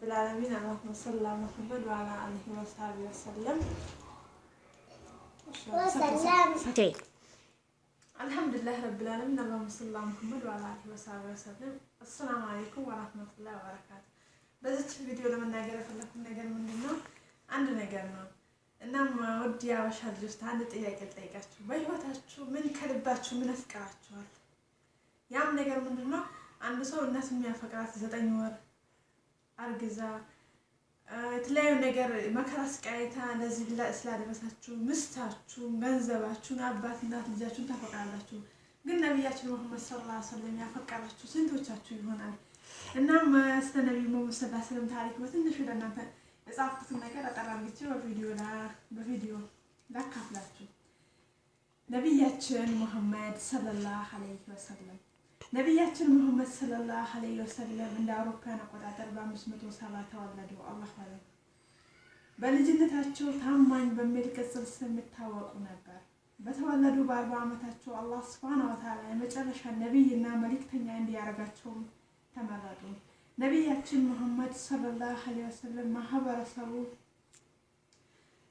رب العالمين اللهم صل على محمد وعلى آله وصحبه وسلم. وسلم. الحمد لله رب العالمين اللهم صل على محمد وعلى آله وصحبه وسلم። السلام عليكم ورحمة الله وبركاته። በዚች ቪዲዮ ለመናገር የፈለኩት ነገር ምንድን ነው? አንድ ነገር ነው። እናም ውድ የአበሻ ልጆች፣ አንድ ጥያቄ ልጠይቃችሁ። በህይወታችሁ ምን ከልባችሁ ምን አፍቅራችኋል? ያም ነገር ምንድን ነው? አንድ ሰው እናት የሚያፈቅራት 9 ወር አርግዛ፣ የተለያዩ ነገር መከራ ስቃይታ ለዚህ ስላደረሳችሁ ምስታችሁን፣ ገንዘባችሁን፣ አባት እናት ልጃችሁን ታፈቅራላችሁ። ግን ነቢያችን ሙሐመድ صلى الله عليه وسلم ያፈቀራችሁ ስንቶቻችሁ ይሆናል? እናም ስለ ነቢዩ ሙሐመድ صلى الله عليه وسلم ታሪክ በትንሹ ለእናንተ የጻፍኩትን ነገር አጠር አድርጌ በቪዲዮ ላካፍላችሁ። ነቢያችን ሙሐመድ صلى الله عليه وسلم፣ ነቢያችን ሙሐመድ صلى الله عليه وسلم እንደ አውሮፓውያን አቆጣጠር በ570 ተወለዱ። አላህ አለ። በልጅነታቸው ታማኝ በሚል ቅጽል ስም የሚታወቁ ነበር። በተወለዱ በ40 ዓመታቸው አላህ سبحانه وتعالى የመጨረሻ ነቢይና መልእክተኛ እንዲያደርጋቸውም ተመረጡ። ነቢያችን ሙሐመድ صلى الله عليه وسلم ማህበረሰቡ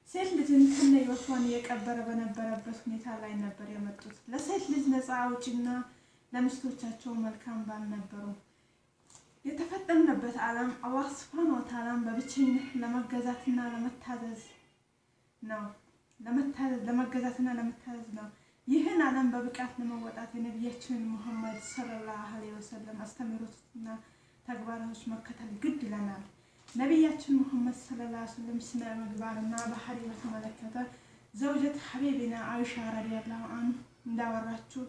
ሴት ልጅን ከነ ህይወቷን እየቀበረ በነበረበት ሁኔታ ላይ ነበር የመጡት። ለሴት ልጅ ነፃ አውጪና ለሚስቶቻቸው መልካም ባል ነበሩ። የተፈጠርንበት ዓለም አላህ سبحانه وتعالى ን በብቸኝነት ለመገዛትና ለመታዘዝ ነው። ለመገዛትና ለመታዘዝ ነው። ይህን ዓለም በብቃት ለመወጣት የነቢያችንን ሙሐመድ صلى الله عليه وسلم አስተምህሮትና ተግባራቶች መከተል ግድ ይለናል። ነቢያችን ሙሐመድ صلى الله عليه وسلم ስነ ምግባርና ባህሪ በተመለከተ زوجة حبيبنا አይሻ رضي الله عنها እንዳወራችው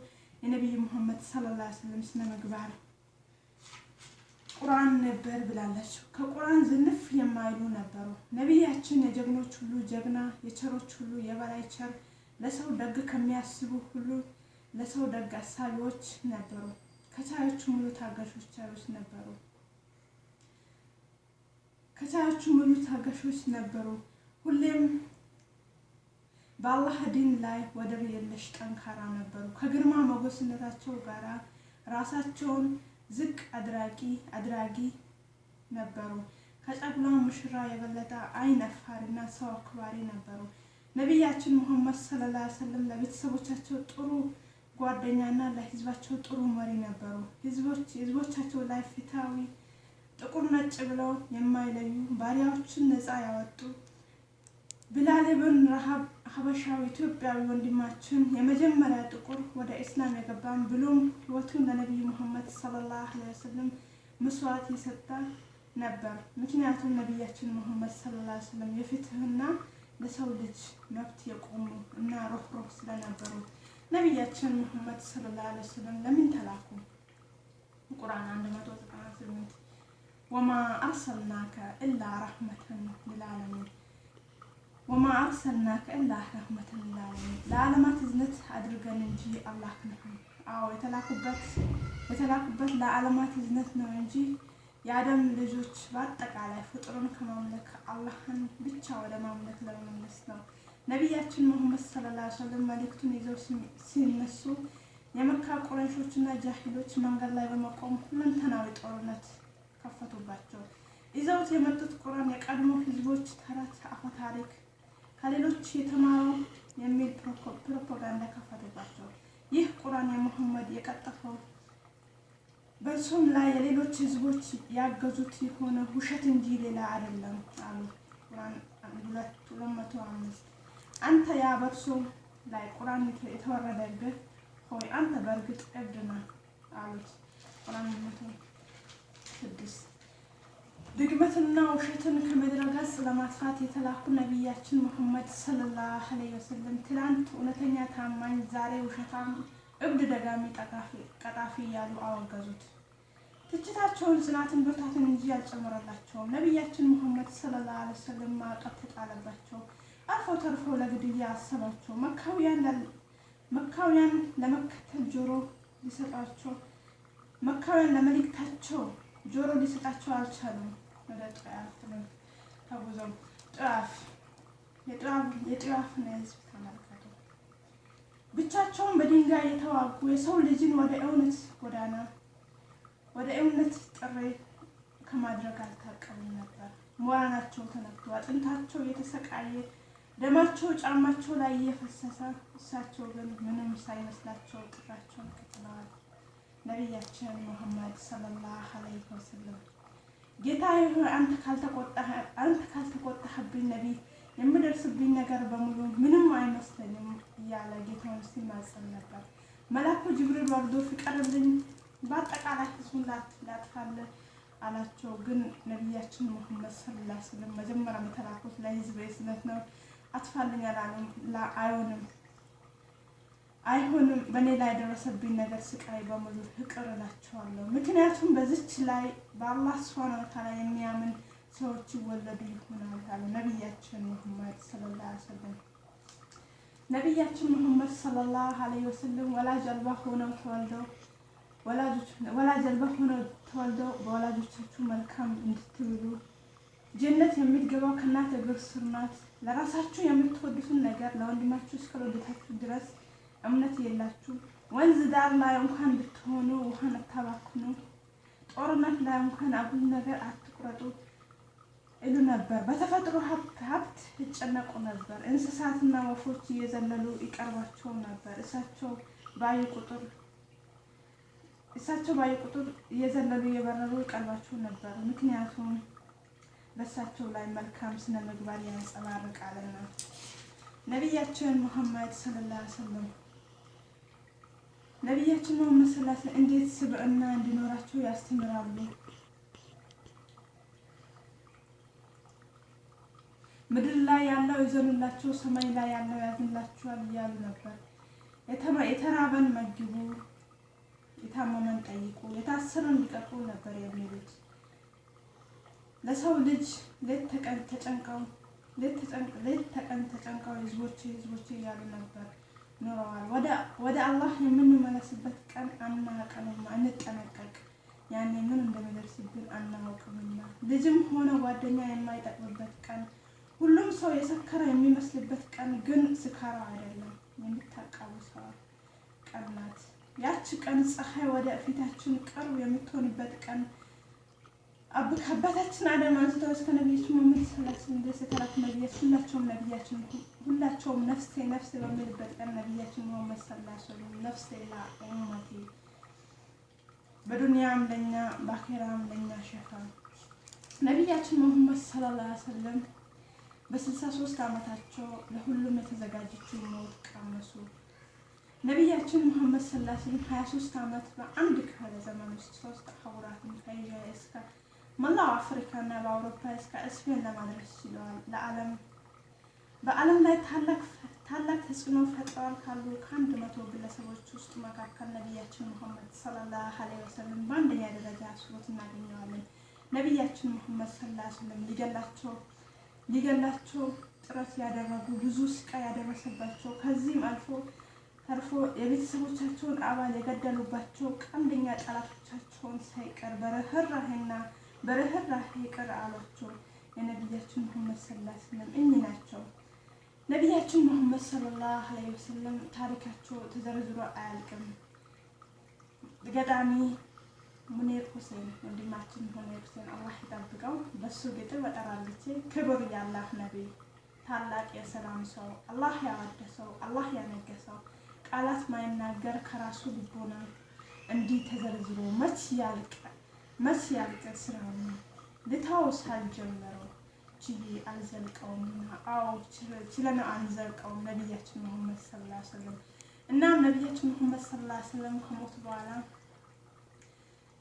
የነቢይ ሙሐመድ صلى الله عليه وسلم ስነ ምግባር ቁርአን ነበር ብላለች። ከቁርአን ዝንፍ የማይሉ ነበሩ። ነቢያችን የጀግኖች ሁሉ ጀግና፣ የቸሮች ሁሉ የበላይ ቸር፣ ለሰው ደግ ከሚያስቡ ሁሉ ለሰው ደግ አሳቢዎች ነበሩ። ከቻዮቹ ሙሉ ታጋሾች ቻዮች ነበሩ። ከቻዮቹ ሙሉ ታጋሾች ነበሩ። ሁሌም በአላህ ዲን ላይ ወደር የለሽ ጠንካራ ነበሩ። ከግርማ ሞገስነታቸው ጋር ራሳቸውን ዝቅ አድራጊ ነበሩ። ከጫጉላ ሙሽራ የበለጠ አይን አፋሪና ሰው አክባሪ ነበሩ። ነቢያችን ሙሐመድ صلى الله عليه وسلم ለቤተሰቦቻቸው ጥሩ ጓደኛና ለህዝባቸው ጥሩ መሪ ነበሩ። ህዝቦቻቸው ላይ ፍትሃዊ፣ ጥቁር ነጭ ብለው የማይለዩ፣ ባሪያዎችን ነፃ ያወጡ፣ ቢላል ብን ረባህ ሀበሻዊ ኢትዮጵያዊ ወንድማችን የመጀመሪያ ጥቁር ወደ ኢስላም የገባን ብሎም ህይወቱን ለነቢዩ ሙሐመድ صلى الله عليه وسلم መስዋዕት የሰጠ ነበር። ምክንያቱም ነቢያችን ሙሐመድ صلى الله عليه وسلم የፍትህና ለሰው ልጅ መብት የቆሙ እና ሩህሩህ ስለነበሩ። ነቢያችን ሙሐመድ صلى الله عليه وسلم ለምን ተላኩ? ቁርአን 198፣ وما أرسلناك إلا رحمة للعالمين፣ وما أرسلناك إلا رحمة للعالمين፣ ለዓለማት እዝነት አድርገን እንጂ አላክንህም። አዎ፣ የተላኩበት ለዓለማት እዝነት ነው እንጂ የአደም ልጆች በአጠቃላይ ፍጡርን ከማምለክ አላህን ብቻ ወደ ማምለክ ለመመለስ ነው። ነቢያችን ሙሐመድ صلى الله عليه وسلم መልእክቱን ይዘው ሲነሱ የመካ ቁረይሾችና ጃሂሎች መንገድ ላይ በመቆም ሁለንተናዊ ጦርነት ከፈቱባቸው። ይዘውት የመጡት ቁርአን የቀድሞ ህዝቦች ተረት፣ አፈታሪክ፣ ከሌሎች የተማረው የሚል ፕሮፓጋንዳ ከፈቱባቸው። ይህ ቁርአን የሙሐመድ የቀጠፈው፣ በእርሱም ላይ የሌሎች ህዝቦች ያገዙት የሆነ ውሸት እንጂ ሌላ አይደለም አሉ። ቁርአን 205፣ አንተ ያ በእርሱ ላይ ቁርአን የተወረደብህ ሆይ፣ አንተ በእርግጥ እብድ ነህ አሉት። ቁርአን 106። ድግምትና ውሸትን ከምድረ ገጽ ለማጥፋት የተላኩ ነቢያችን ሙሐመድ صلى الله عليه وسلم ትላንት እውነተኛ ታማኝ፣ ዛሬ ውሸታም፣ እብድ፣ ደጋሚ፣ ቀጣፊ እያሉ አወገዙት። ትችታቸውን ጽናትን ብርታትን እንጂ አልጨመረላቸውም። ነቢያችን ሙሐመድ صلى الله عليه وسلم ማዕቀብ ተጣለባቸው። አልፎ ተርፎ ለግድያ አሰባቸው። መካውያን ለመከተል ጆሮ ሊሰጧቸው መካውያን ለመልእክታቸው ጆሮ ሊሰጣቸው አልቻሉም። ወደ ጧፍ ተጉዘው ጧፍ የጧፍን ህዝብ ተመልከቱ። ብቻቸውን በድንጋይ የተዋጉ፣ የሰው ልጅን ወደ እውነት ጎዳና ወደ እውነት ጥሪ ከማድረግ አልታቀቡም ነበር። ሞራላቸው ተነክቶ አጥንታቸው እየተሰቃየ ደማቸው ጫማቸው ላይ እየፈሰሰ እሳቸው ግን ምንም ሳይመስላቸው ጥራቸውን ቀጥለዋል። ነቢያችን ሙሐመድ ሰለላሁ ዐለይሂ ወሰለም ጌታዬ ሆይ አንተ ካልተቆጣህብኝ ነቢይ የምደርስብኝ ነገር በሙሉ ምንም አይመስለኝም እያለ ጌታውን ሲማጸን ነበር። መላኩ ጅብሪል ወርዶ ፍቀድልኝ፣ በአጠቃላይ ህዝቡን ላጥፋልህ አላቸው። ግን ነቢያችን ሙሐመድ ሰለላሁ ዐለይሂ ወሰለም መጀመሪያ የተላኩት ለህዝብ እዝነት ነው። አጥፋልኝ አላሉም። አይሆንም አይሆንም፣ በእኔ ላይ የደረሰብኝ ነገር ስቃይ በሙሉ ይቅር እላቸዋለሁ። ምክንያቱም በዚች ላይ በአላህ ሱብሓነሁ ወተዓላ የሚያምን ሰዎች ይወለዱ ይሆናል አሉ ነቢያችን ሙሐመድ ሰለላሁ ዐለይሂ ወሰለም። ነቢያችን ሙሐመድ ሰለላሁ ዐለይሂ ወሰለም ወላጅ አልባ ሆነው ተወልደው ወላጅ አልባ ሆነው ተወልደው በወላጆቻችሁ መልካም እንድትውሉ ጀነት የምትገባው ከእናት እግር ስር ናት። ለራሳችሁ የምትወዱትን ነገር ለወንድማችሁ እስካልወደዳችሁ ድረስ እምነት የላችሁ። ወንዝ ዳር ላይ እንኳን ብትሆኑ ውሃን አታባክኑ። ጦርነት ላይ እንኳን አጉል ነገር አትቁረጡ ይሉ ነበር። በተፈጥሮ ሀብት ይጨነቁ ነበር። እንስሳትና ወፎች እየዘለሉ ይቀርባቸው ነበር። እሳቸው ባዩ ቁጥር እየዘለሉ እየበረሩ ይቀርባቸው ነበር። ምክንያቱም በእሳቸው ላይ መልካም ስነ ምግባር ያንጸባርቃልና። ነቢያችን ሙሐመድ ሰለላሁ ዐለይሂ ወሰለም ነቢያችን ሙሐመድ ሰለላሁ ዐለይሂ ወሰለም እንዴት ስብዕና እንዲኖራቸው ያስተምራሉ። ምድር ላይ ያለው ይዘኑላቸው፣ ሰማይ ላይ ያለው ያዝንላቸዋል እያሉ ነበር። የተራበን መግቡ፣ የታመመን ጠይቁ፣ የታሰረን ልቀቁ ነበር የሚሉት። ለሰው ልጅ ሌት ተቀን ተጨንቀው ህዝቦቼ ህዝቦቼ እያሉ ነበር ኖረዋል። ወደ አላህ የምንመለስበት ቀን አናውቅምና እንጠነቀቅ። ያኔ ምን እንደሚደርስብን አናውቅምና። ልጅም ሆነ ጓደኛ የማይጠቅምበት ቀን፣ ሁሉም ሰው የሰከረ የሚመስልበት ቀን፣ ግን ስካራ አይደለም የምታቃውሰው ቀን ናት። ያች ቀን ፀሐይ ወደ ፊታችን ቅርብ የምትሆንበት ቀን ከአባታችን አደም አንስተው እስከ ነቢያችን ሙሐመድ ሰለላሁ ዐለይሂ ወሰለም ድረስ የተላኩ ነቢያት ሁላቸውም ነቢያችን ሁላቸውም ነፍሴ ነፍሴ በሚልበት ቀን ነቢያችን ሙሐመድ ሰለላሁ ዐለይሂ ወሰለም ነፍሴ ለኡመቲ በዱንያም ለኛ በአኺራም ለኛ ሸፋ። ነቢያችን ሙሐመድ ሰለላሁ ዐለይሂ ወሰለም በ63 ዓመታቸው ለሁሉም የተዘጋጀችው ሞት ቀመሱ። ነቢያችን ሙሐመድ ሰለላሁ ዐለይሂ ወሰለም 23 ዓመት በአንድ ክፍለ ዘመን ውስጥ ሶስት አህጉራትን ከኤዥያ እስከ መላው አፍሪካ እና በአውሮፓ እስከ እስፔን ለማድረስ ችለዋል። በዓለም ላይ ታላቅ ተጽዕኖ ፈጥረዋል ካሉ ከ100 ግለሰቦች ውስጥ መካከል ነቢያችን ሙሐመድ ሰለላሁ ዐለይሂ ወሰለም በአንደኛ ደረጃ አስሮት እናገኘዋለን። ነቢያችን ሙሐመድ ሰለላሁ ዐለይሂ ወሰለም ሊገላቸው ጥረት ያደረጉ፣ ብዙ ስቃይ ያደረሰባቸው፣ ከዚህም አልፎ ተርፎ የቤተሰቦቻቸውን አባል የገደሉባቸው ቀንደኛ ጠላቶቻቸውን ሳይቀር በርህራሄ ይቅር አሏቸው። የነቢያችን ሙሐመድ ሰለላሁ ዐለይሂ ወሰለም እኚህ ናቸው። ነቢያችን ሙሐመድ ሰለላሁ ዐለይሂ ወሰለም ታሪካቸው ተዘርዝሮ አያልቅም። ገጣሚ ሙኒር ሁሴን፣ ወንድማችን ሙኒር ሁሴን አላህ ይጠብቀው። በሱ ግጥም እጠራለች። ክብር ያላህ ነቢይ፣ ታላቅ የሰላም ሰው፣ አላህ ያወደሰው፣ አላህ ያነገሰው፣ ቃላት ማይናገር ከራሱ ልቦና እንዲህ ተዘርዝሮ መች ያልቅ ስራው ልታው ሳልጀመረው ችዬ አልዘልቀውምና። አዎ፣ ችለነው አንዘልቀውም። ነቢያችን ሙሐመድ ሰለላሁ ዐለይሂ ወሰለም እናም ነቢያችን ሙሐመድ ሰለላሁ ዐለይሂ ወሰለም ከሞቱ በኋላ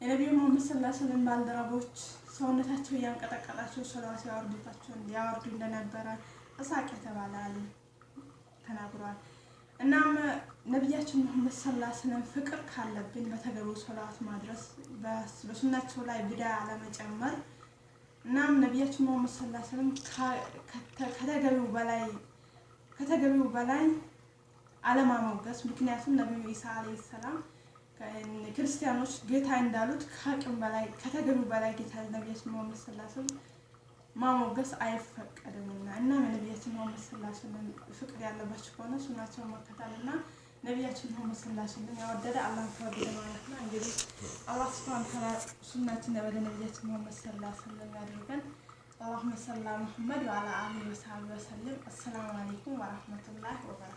የነቢዩ ሙሐመድ ሰለላሁ ዐለይሂ ወሰለም ባልደረቦች ሰውነታቸው እያንቀጠቀጣቸው ሰለዋት ያወርዱታቸው ያወርዱ እንደነበረ እሳቅ የተባለ አሊም ተናግሯል። እናም ነቢያችን ሙሐመድ ሰለላሁ ዐለይሂ ወሰለም ፍቅር ካለብን በተገቢው ሰለዋት ማድረስ፣ በሱናቸው ላይ ቢድዓ አለመጨመር። እናም ነቢያችን ሙሐመድ ሰለላሁ ዐለይሂ ወሰለም ከተገቢው በላይ አለማሞገስ። ምክንያቱም ነቢዩ ኢሳ አለይሂ ሰላም ክርስቲያኖች ጌታ እንዳሉት ከአቅም በላይ፣ ከተገቢው በላይ ጌታ ነቢያችን ሙሐመድ ሰለላሁ ዐለይሂ ወሰለም ማሞገስ አይፈቀድምና። እናም የነቢያችን ሙሐመድ ሰለላሁ ዐለይሂ ወሰለም ፍቅር ያለባቸው ከሆነ ሱናቸውን መከተልና ነቢያችን ሙሐመድ ሰለላሁ ዐለይሂ ወሰለም ያወደደ አላህ ተወደደ ማለት ነው። እንግዲህ አላህ ሱብሓነሁ ወተዓላ ሱናችን ወደ ነቢያችን ሙሐመድ ሰለላሁ ዐለይሂ ወሰለም ያድርገን። አላህ اللهم صل على محمد وعلى آله وصحبه وسلم። السلام عليكم ورحمة الله وبركاته።